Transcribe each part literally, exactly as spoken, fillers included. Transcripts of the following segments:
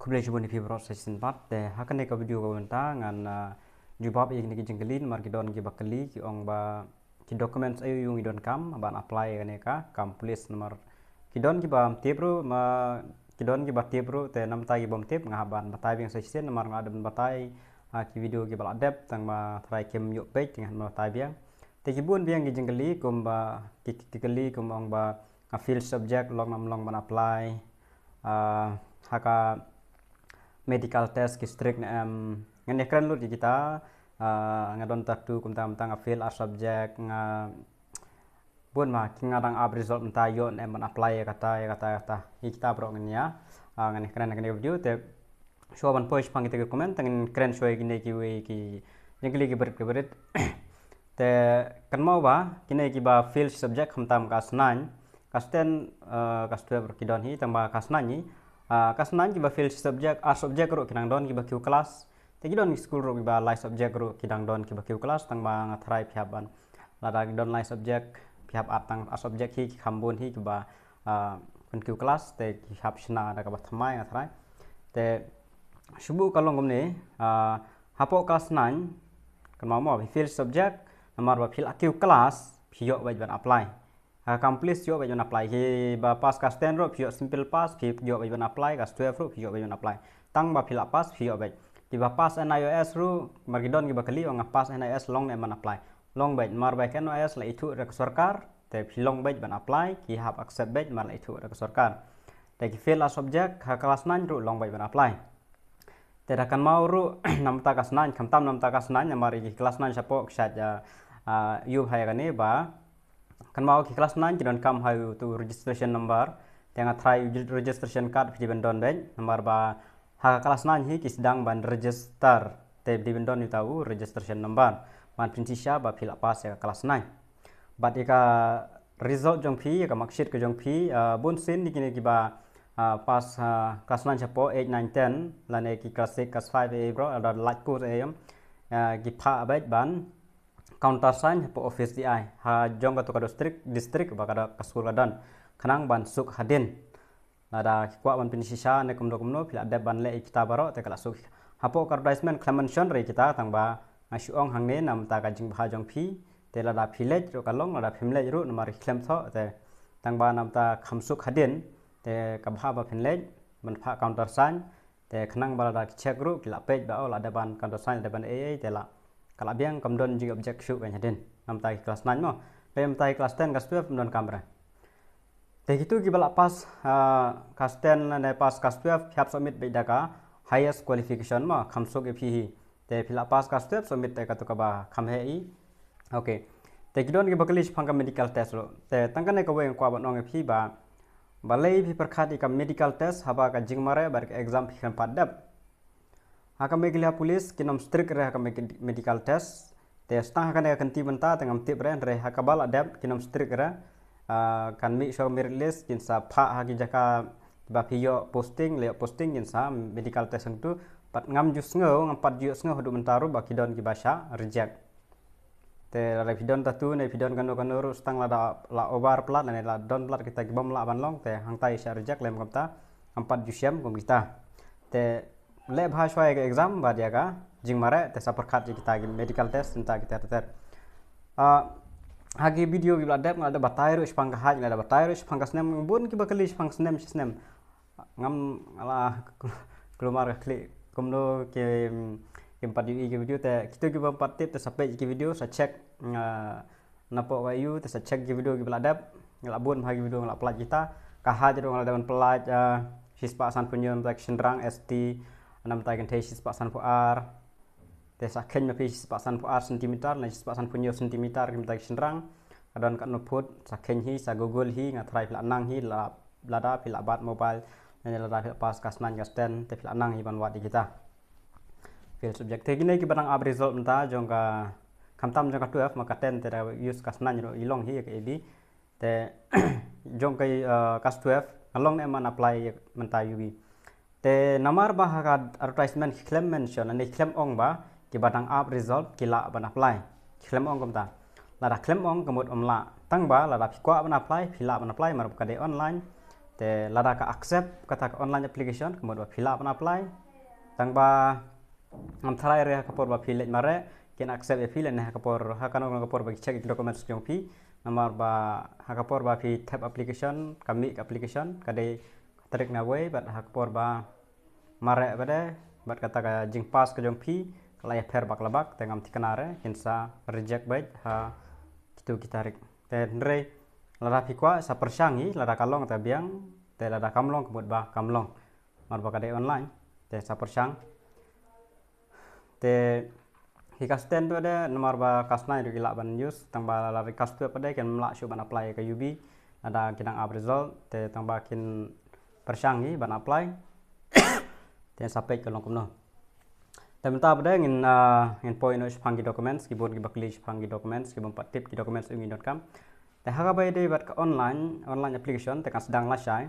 Khublei shibun ïa phi baroh sa shisien pat. Te ha kane ka video kaba mynta ngan, ah, jubab ïa kine ki jingkylli namar ki don kiba kylli ki ong ba ki documents aiu aiu ngi donkam ban apply ïa kane ka kam police namar ki don kiba ym tip ruh ma ki don kiba tip ruh te namta ki bym tip nga hap ban batai biang sa shisien namar nga la dep ban batai, ah, ki video kiba la dep tang ma trai kim ïoh peit te nga hap ban batai biang. Te ki bun biang ki jingkylli kumba ki, ki, ki kylli kumba ong ba nga fail subject long nam long ban apply, ah, ha ka medical test ki strict ne em. Ngan ïakren lut ïa kita, ah, nga don tattoo kumta kumta nga fail ar subject nga bun ma ki nga dang ap result mynta ïoh ne em ban apply ïa kata ïa kata ïa kata. Ïa kita baroh ngan ïa, ah, ngan ïakren ha kane ka video te shuwa ban poi shaphang kita ki comment te ngan kren shuwa ïa kine kiwei ki jingkylli ki barit ki barit. Te kynmaw ba kine kiba fail subject khamtam ka snaiñ, ka sten, eh, ka step ruh ki don hi tang ba ka snaiñ hi. Ah, ka snaiñ kiba fail subject, ar subject ruh ki nang don kiba kiew klas. Te ki don ki skul ruh kiba lai subject ruh ki dang don kiba kiew klas tang ba nga tharai phi hap ban. Lada ki don lai subject phi hap ap tang ar subject hi ki kham bun hi kiba, ah, pyn kiew klas te ki hap shna da kaba thymmai nga tharai. Te shu buh ka long kumne, ah, hapoh klas nine kynmaw mo phi fail subject namar ba phi la kiew klas phi ïoh beit ban apply. Ha kam police ïoh beit ban apply, kiba pass klas ten ruh phi ïoh simple pass phi ïoh beit ban apply, klas twelve ruh phi ïoh beit ban apply. Tang ba phi la pass phi ïoh beit. Kiba pass N I O S ruh mar ki don kiba kylli ong nga pass N I O S long ne em ban apply. Long beit namar ba ka N I O S la ithuh da ka sorkar te phi long beit ban apply, ki hap accept beit namar la ithuh da ka sorkar. Te ki fail ar subject ha klas nine ruh long beit ban apply. Te da kynmaw ruh namta klas nine, khamtam namta klas nine namar ki klas nine shapoh ki shait, ah, ah, ïoh bha ïa kane ba kynmaw ki klas nine ki donkam ha utu registration number. Te nga tharai u registration card phi dei ban don beit namar ba ha ka klas nine hi ki sdang ban register. Te phi dei ban don uta u registration number ban pynshisha ba phi la pass ïa ka klas nine. Bad ïa ka result jong phi, ïa ka marksheet ka jong phi, ah, bun sien ïa kine kiba, ah, pass, ah, klas nine shapoh eight, nine, ten lane ki klas six, klas five ei bro, lada lait course ei em, ah, ki phah beit ban countersign hapoh office D I ha jong katu ka district, district ba ka da ka skul ka don khnang ban suk hadien. Lada ki kwah ban pynshisha ne kumno kumno phi la dep ban leh ïa kita baroh te ka la suk. Hapoh ka advertisement khlem mention re kita tang ba nga shu ong hangne namta ka jingbha jong phi. Te lada phi leit ruh ka long, lada phim leit ruh namar ki khlem thoh te tang ba namta kham suk hadien te ka bha ba phin leit ban phah countersign. Te khnang ba lada ki check ruh ki la peit ba oh la dep ban countersign, la dep ban ei ei te la ka la biang kam don jingobject shuh kan hadien. Namta ki klas nine mo. Te namta ki klas ten, klas twelve ym donkam re. Te kitu kiba la pass, ah, klas ten lane pass klas twelve phi hap submit beit da ka highest qualification mo, kham suk ïa phi hi. Te phi la pass klas twelve submit te katu kaba kham heh hi. Okay. Te ki don kiba kylli shaphang ka medical test ruh. Te tang kane kawei nga kwah ban ong ïa phi ba balei phi pyrkhat ïa ka medical test haba ka jingmareh bad ka exam phi khlem pat dep. Ha ka Meghalaya Police kin ym strict re ha ka me-, medical test. Te tang ha kane ka kynti mynta te ngam tip re, hynrei ha kaba la dep kin ym strict re. Ah, kan mih shuwa merit list kin sa phah ha ki jaka ba phi ïoh posting, la ïoh posting kin sa medical test hangtu. Pat ngam ju sngew, ngam pat ju ïohsngew haduh mynta ruh ba ki don kiba shah reject. Te lada phi don tattoo ne phi don kano kano ruh, tang lada la over plat ne la don plat kita ki bym lah ban long te hangta i shah reject lem kumta, ngam pat ju shem kum kita. Te leh bha shuwa ïa ka exam bad ïa ka jingmareh te sa pyrkhat ïa kita ki medical test, kita kita ter ter. Ah, ha ki video kiba la dep nga la da batai ruh shaphang ka height, nga la da batai ruh shaphang ka snem, bun kiba kylli shaphang snem shi snem. Ngam, nga la kulmar ka khlieh kumno ki, kim pat ïohi ki video te, kito ki bym pat tip te sa peit ki video, sa check, ah, napoh ka aiu te sa check ki video kiba la dep. Nga la bun bha ki video nga la pyllait kita. Ka height ruh nga la dep ban pyllait, ah, shispah sanphew hynñiew namta ki shynrang, S T namta ki kynthei shispah sanphew ar. Te sa kheiñ ma phi shispah sanphew ar centimeter ne shispah sanphew hynñiew centimeter ki mynta ki shynrang. Ka don katno phut, sa kheiñ hi, sa Google hi, nga tharai phi la nang hi, la, lada phi la bat mobile ne lada phi la pass klas nine klas ten te phi la nang hi ban wad ïa kita. Fail subject. Te kine kiba dang ap result mynta jong ka, khamtam jong ka twelve ma ka ten te da use klas nine ruh i long hi ïa ka A B. Te jong ka, eh, klas twelve nga long ne em ban apply mynta U B. Te namar ba ha ka advertisement ki khlem mention ne ki khlem ong ba kiba dang ap result ki lah ban apply. Ki khlem ong kumta. Lada khlem ong ka mut ym lah. Tang ba lada phi kwah ban apply phi lah ban apply namar ba ka dei online. Te lada ka accept kata ka online application, ka mut ba phi lah ban apply. Tang ba ngam tharai re ha ka por ba phi leit mareh kin accept ïa phi, lane ha ka por, ha kano kano ka por ba ki check documents jong phi. Namar ba ha ka por ba phi thep application, ka mih ka application, ka dei tarik na wei, bad ha ka por ba mareh pat de, bad kata ka jingpass ka jong phi ka la ïapher bak la bak, te ngam thikna re kin sa reject beit ha kitu ki tarik. Te hynrei lada phi kwah sa pyrshang hi, lada ka long te biang, te lada kam long ka mut ba kam long. Namar ba ka dei online, te sa pyrshang. Te ki ka stand pat de, namar ba ka snai ruh ki lah ban use, tang ba lada ka stand pat de kin ym lah shuh ban apply ka U B lada ki dang ap result, te tang ba kin pyrshang hi ban apply. Te sa peit ka long kumno. Te mynta pat de ngin, ah, ngin poi noh shaphang ki documents, ki bun kiba kylli shaphang ki documents, ki bym pat tip ki documents u ngi donkam. Te ha kaba ïadei bad ka online, online application, te kan sdang lashai.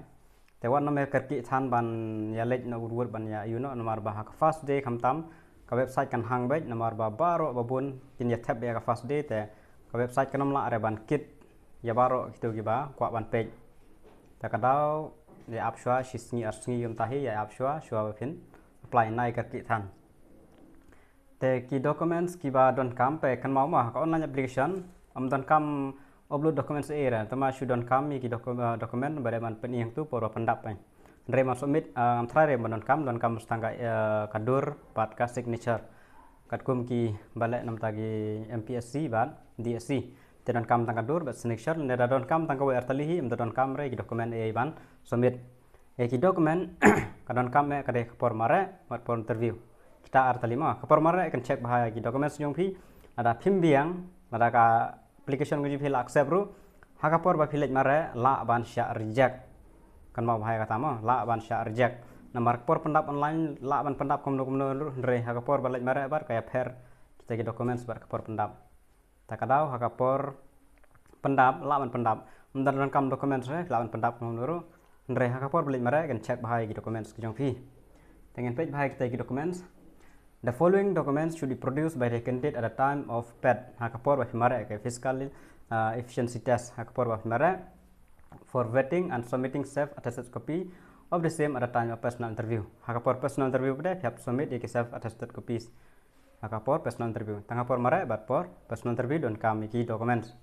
Te wat nym ïa kyrkieh than ban ïa leit noh wut wut ban ïa ïoh noh, namar ba ha ka first day khamtam ka website kan hang beit, namar ba baroh ba bun kin ïa thep beit ha ka first day, te ka website kan ym lah re ban kit ïa baroh kitu kiba kwah ban peit. Te ka daw ïa ap shuwa shi sngi ar sngi kumta hi, ïa ap shuwa, shuwa ba phin apply, nym ïa kyrkieh than. Te ki documents kiba donkam, phi kynmaw mo, ka online application ym donkam upload documents ei ei re, tangba shu donkam ïa ki docu-, eh, document ba dei ban pyni hangtu por ba pyndap, eh. Hynrei ban submit, eh, ngam tharai re ban donkam, donkam tang ka, eh, ka dur bad ka signature. Katkum kiba leh namar ki M P S C bad D S C. Te donkam tang ka dur bad signature, lada donkam tang kawei ar tylli hi, ym donkam re ki document ei ei ban submit. Ïa ki document ka donkam eh ka dei ka por mareh bad por interview. Kita ar tylli mo. Ka por mareh kan check bha ïa ki documents jong phi. Lada phim biang, lada ka application ka jong phi la accept ruh, ha ka por ba phi leit mareh lah ban shah reject. Kynmaw bha ïa kata mo, lah ban shah reject. Namar ka por pyndap online lah ban pyndap kumno kumno ruh, hynrei ha ka por ba leit mareh bad ka ïapher kita ki documents bad ka por pyndap. Te ka daw ha ka por pyndap lah ban pyndap. Ym donkam documents re lah ban pyndap kumno ruh. Hynrei ha ka por ba leit mareh kan check bha ïa ki documents ki jong phi. Te ngin peit bha ïa kita ki documents. The following documents should be produced by the candidate at the time of PET. Ha ka por ba phi mareh, ka physical, uh, efficiency test. Ha ka por ba phi mareh, for vetting and submitting self-attested copy of the same at the time of personal interview. Ha ka por personal interview pat de phi hap submit ïa ki self-attested copies. Ha ka por personal interview. Tang ha por mareh bad por personal interview donkam ïa ki documents.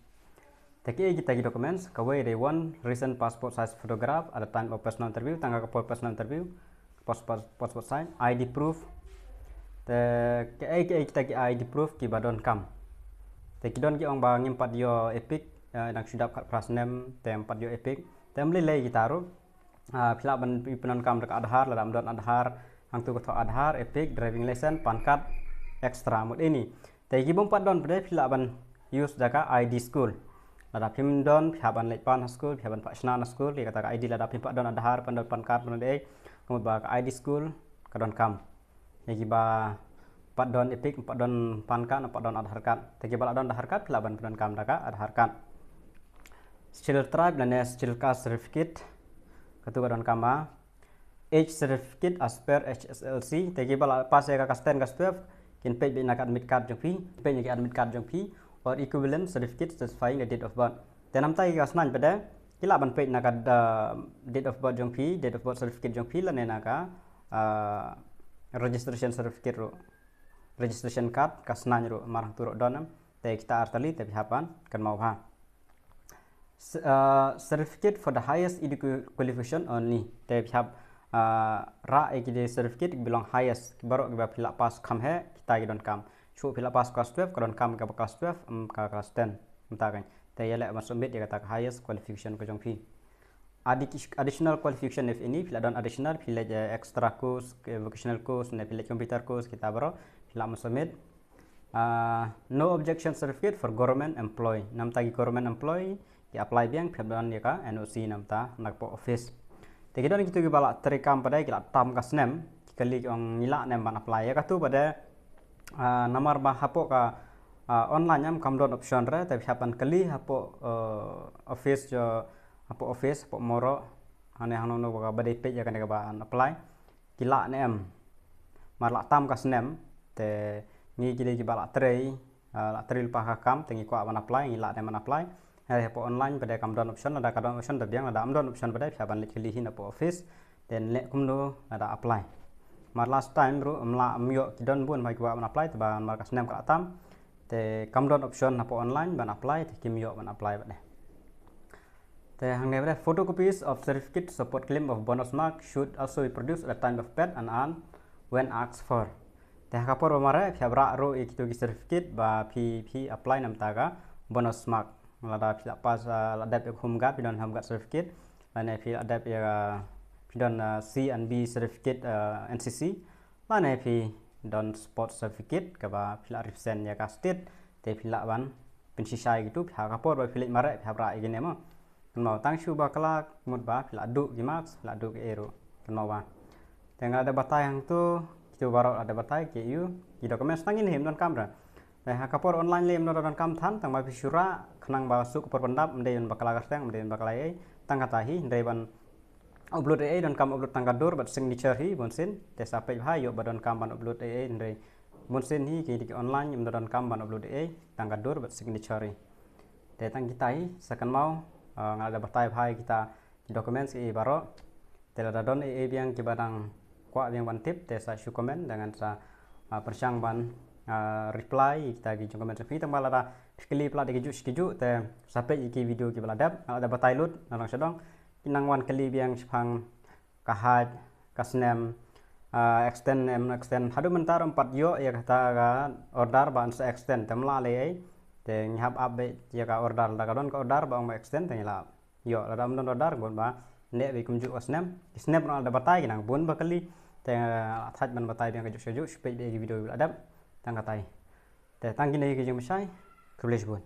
Te kiei kita ki documents, kawei dei one recent passport size photograph at the time of personal interview, tang ha ka por personal interview, passport, passport size, I D proof. Te kiei kiei kita ki I D proof kiba donkam. Te ki don ki ong ba ngim pat ïoh EPIC, eh, dang shu dap khatphra snem, te ngim pat ïoh EPIC. Te ym lei lei kita ruh. Ah, phi lah ban pyndonkam da ka Aadhaar, lada ym don Aadhaar, hangtu ka thoh Aadhaar, EPIC, driving license, PAN card, extra mut ini. Te ki bym pat don pat de phi lah ban use da ka I D school. Lada phim don, phi hap ban leit pan ha school, phi hap ban pynshna na school, ïa kata ka I D, lada phim pat don Aadhaar, pat don PAN card, pat don ei, ka mut ba ka I D school ka donkam. Ïa kiba pat don EPIC, pat don PAN card, pat don Aadhaar card. Te kiba la don Aadhaar card, phi lah ban pyndonkam da ka Aadhaar card. Schedule tribe lane schedule caste certificate, katu ka donkam. Age certificate as per H S L C. Te kiba la pass ïa ka class ten, class twelve, kin peit beit na ka admit card jong phi, peit ïa ka admit card jong phi, or equivalent certificate certifying the date of birth. Te namta ki ka snaiñ pat de, ki lah ban peit na ka, uh, date of birth jong phi, date of birth certificate jong phi, lane na ka, uh, registration certificate ruh. Registration card ka snaiñ ruh, mar hangtu ruh don em. Te kita ar tylli te phi hap ban kynmaw bha. S-, uh, certificate for the highest educational qualification only. Te phi hap, uh, rah ïa ki dei certificate kiba long highest, ki baroh kiba phi la pass kham heh, kita ki donkam. Shuh phi la pass class twelve, ka donkam kaba class twelve, em, ka class ten. Mynta kan. Te ïaleh ban submit ïa kata ka highest qualification ka jong phi. Addi-, additional qualification if any, phi la don additional, phi leh, eh, extra course, eh, vocational course, ne phi leh computer course, kita baroh, phi lah ban submit. Ah, no objection certificate for government employee. Namta ki government employee ki apply biang, phi hap don ïa ka N O C namta na ka office. Te ki don kitu kiba la trei kam pat de, ki la tam ka snem, ki kylli ki ong ngi lah ne em ban apply. Ïa katu pat de, ah, namar ba hapoh ka, ah, online em kam don option re, te phi hap ban kylli hapoh, eh, office jong, hapoh office, hapoh Mawroh, hane hangno hangno ba ka ba dei peit ïa kane kaba apply. Ki lah ne em. Mar la tam ka snem, te ngi ki dei kiba la trei, ah, la trei lypa ka kam, te ngi kwah ban apply, ngi lah ne em ban apply. Hynrei hapoh online pat de kam don option, lada ka don option da biang, lada ym don option pat de phi hap ban leit kylli hi na hapoh office. Te leh kumno lada apply. Mar last time ruh ym lah, ym ïoh, ki don bun ba ki kwah ban apply, te ba mar ka snem ka la tam. Te kam don option hapoh online ban apply, te kim ïoh ban apply pat de. Te hangne pat de, photocopies of certificate support claim of bonus mark should also be produced at the time of paid and earned when asked for. Te ha ka por ba mareh phi hap rah ruh ïa kito ki certificate ba phi, phi apply na bynta ka bonus mark. Lada phi la pass, ah, la dep ïa ka Home Guard, phi don Home Guard certificate, lane phi la dep ïa ka, phi don, ah, C and B certificate, ah, N C C, lane phi don sport certificate kaba phi la represent ïa ka state, te phi lah ban pynshisha ïa kitu, phi ha ka por ba phi leit mareh phi hap rah ïa kine mo. Kynmaw, tang shu bakla mut ba phi la duh ki marks, phi la duh kiei ruh. Kynmaw ba. Te nga la dep batai hangtu, kitu baroh la dep batai, ki ïa u, ki documents tang kine hi ym donkam re. Te ha ka por online lei ym donkam than, tang ba phi shu rah, khnang ba suk ka por pyndap, ym dei ban bakla kyrteng, ym dei ban bakla ei, tang kata hi, hynrei ban upload ei ei donkam upload tang ka dur bad signature hi bunsien. Te sa peit bha, ïoh ba donkam ban upload ei ei, hynrei bunsien hi ki, ki online ym donkam ban upload ei ei, tang ka dur bad signature hi. Te tang kita hi, sa kynmaw, ah, nga la dep batai bha ïa kita ki documents kiei baroh. Te lada don ei ei biang kiba dang kwah biang ban tip, te sa shu comment, te ngan sa, ah, pyrshang ban, ah, reply ïa kita ki jingcomment jong phi. Tang ba lada phi kylli palat ïa kijuh shi kijuh, te sa peit ïa ki video kiba la dep, nga la dep batai lut na long sha dong. Ki nang wan kylli biang shaphang ka haj, ka snem, ah, extend em extend. Haduh mynta ruh ym pat ïoh ïa kata ka order ba yn sa extend, te ym lah lei ei. Te ngi hap ap beit ïa ka order, lada ka don ka order ba ong ba extend te ngi lah ap. Ïoh, lada ym don order bun ba neh beit kumjuh ka snem. Ki snem ruh nga la dep batai, ki nang bun ba kylli. Te nga la thait ban batai biang kajuh shi kajuh, shu peit beit ïa ki video kiba la dep. Tang kata hi. Te tang kine ki jingmynsai. Khublei shibun.